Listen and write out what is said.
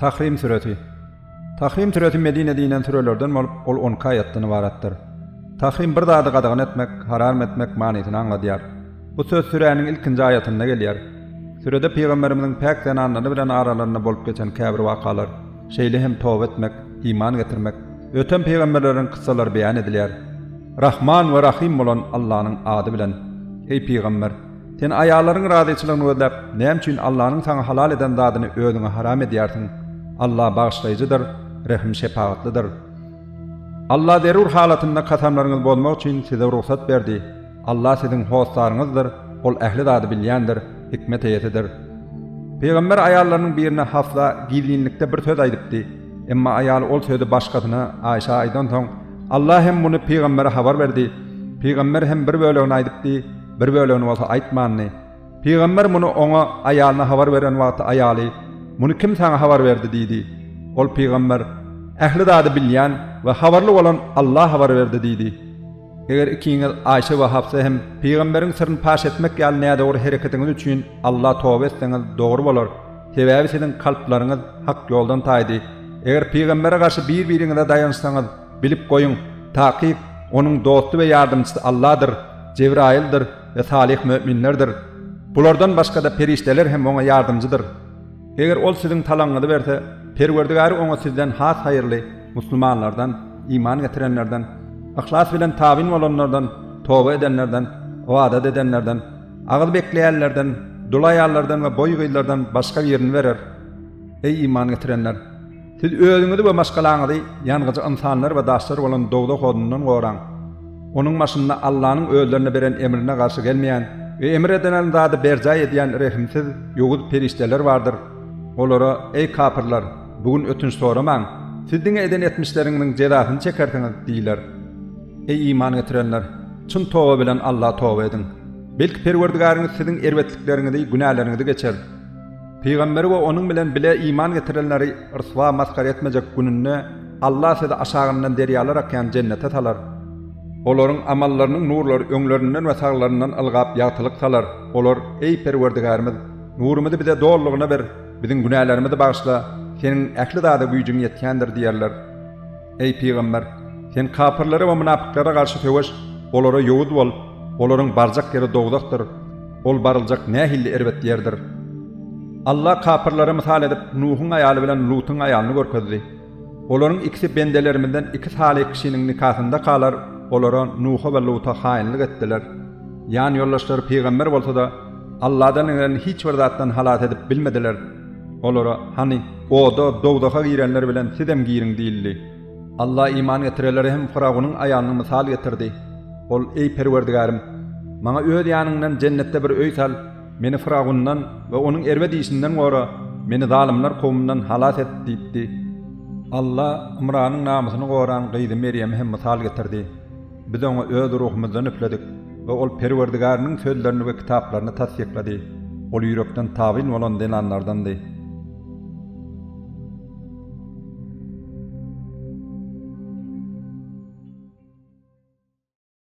Tahrim süresi. Tahrim süresi Medinede inen sürelerden bolup, ol 12 aýatdan ybaratdyr. Tahrim bir zady gadagan etmek, haram etmek manysyny aňladýar. Bu söz süräniň ilkinji aýatynda gelýär. Sürede pygamberimiziň päk zenanlary bilen aralarynda bolup geçen käbir wakalar, şeýle hem toba etmek, iman getirmek, öten pygamberleriň kyssalary beýan edilýär. Rahman we Rahym bolan Allanyň ady bilen. Eý pygamber! Sen aýallaryň razyçylygyny gözläp, näme üçin Allanyň saňa halal eden zadyny özüňe haram edýärsiň? Alla bagyşlaýjydyr, rehim-şepagatlydyr. Alla zerur halatynda kasamlaryňyzy bozmak üçin size rugsat berdi. Alla siziň hossaryňyzdyr, Ol ähli zady bilýändir, hikmet eýesidir. Pygamber aýallarynyň birine Hafsa gizlinlikde bir söz aýdypdy. Emma aýaly ol sözi başgasyna, Aýşa aýdansoň, Alla hem muny pygambere habar berdi. Pygamber hem bir bölegini aýdypdy, bir bölegini bolsa aýtmandy. Pygamber muny oňa, aýalyna habar beren wagty aýaly, Muny kim saňa habar berdi diýdi. Ol pygamber, Ähli zady bilýän we habarly bolan Alla habar berdi diýdi. Eger ikiňiz, Aýşe we Hafsa hem pygamberiň syryny paş etmek ýaly nädogry hereketiňiz üçin Alla toba etseňiz dogry bolar. Sebäbi siziň kalplaryňyz hak ýoldan taýdy. Eger pygambere garşy bir-biriňize daýanşsaňyz, bilip goýuň, takyk, onuň dosty we ýardamçysy Alladyr, Jebraýyldyr we salyh möminlerdir. Bulardan başga-da perişdeler hem oňa ýardamçydyr. Eger ol siziň talagyňyzy berse, Perwerdigary oňa sizden has haýyrly, musulmanlardan, iman getirenlerden, yhlas bilen tabyn bolanlardan, toba edenlerden, ybadat edenlerden, Agyz bekleýänlerden, dul aýallardan we boý gyzlardan başga birini berer. Eý, iman getirenler! Siz özüňizi we maşgalaňyzy ýangyjy ynsanlar we daşlar bolan dowzah odundan goraň. Onuň başynda Allanyň özlerine beren emrine garşy gelmeýän we emr edilen zady berjaý edýän rehimsiz, ýowuz perişdeler bardyr. Olara, Eý, kapyrlar! Bu gün ötünç soramaň! Siz diňe eden etmişleriňiziň jezasyny çekersiňiz diýler. Eý, iman getirenler! Çyn toba bilen Alla toba ediň. Belki Perwerdigäriňiz siziň erbetlikleriňizi, günäleriňizi geçer. Pygamberi we onuň bilen bile iman getirenleri ryswa masgara etmejek gününde Alla sizi aşagyndan derýalar akýan jennete salar. Olaryň amallarynyň nurlary öňlerinden we saglaryndan ylgap ýagtylyk salar. Olar, Eý, Perwerdigärimiz! Nurumyzy bize dolulygyna ber, biziň günälerimizi bagyşla, Seniň ähli zada güýjüň ýetýändir diýerler. Eý, pygamber! Sen kapyrlara we mynapyklara garşy söweş, olara ýowuz bol, olaryň barjak ýeri dowzahdyr, ol baryljak nähili erbet ýerdir! Alla kapyrlara mysal edip Nuhuň aýaly bilen Lutuň aýalyny görkezdi. Olaryň ikisi bendelerimizden iki salyh kişiniň nikasyndakalar, olara, Nuha we Luta haýynlyk etdiler. Ýan ýoldaşlary pygamber bolsa-da, Alladan gelen hiç bir zatdan halas edip bilmediler. Olara, Hany, oda, dowzaha girenler bilen sizem giriň diýildi. Alla iman getirelere hem Fyrawunyň aýalyny mysal getirdi. Ol, Eý, Perwerdigärim! Maňa Öz ýanyňdan jennetde bir öý sal, meni Fyrawundan we onuň erbet işinden gora, meni zalymlar kowumyndan halas et diýipdi. Alla Ymranyň namysyny goran gyzy Merýemi hem mysal getirdi. Biz oňa Öz ruhumyzdan üfledik we ol Perwerdigäriniň sözlerini we kitaplaryny tassyklady. Ol ýürekden tabyn bolan zenanlardandy.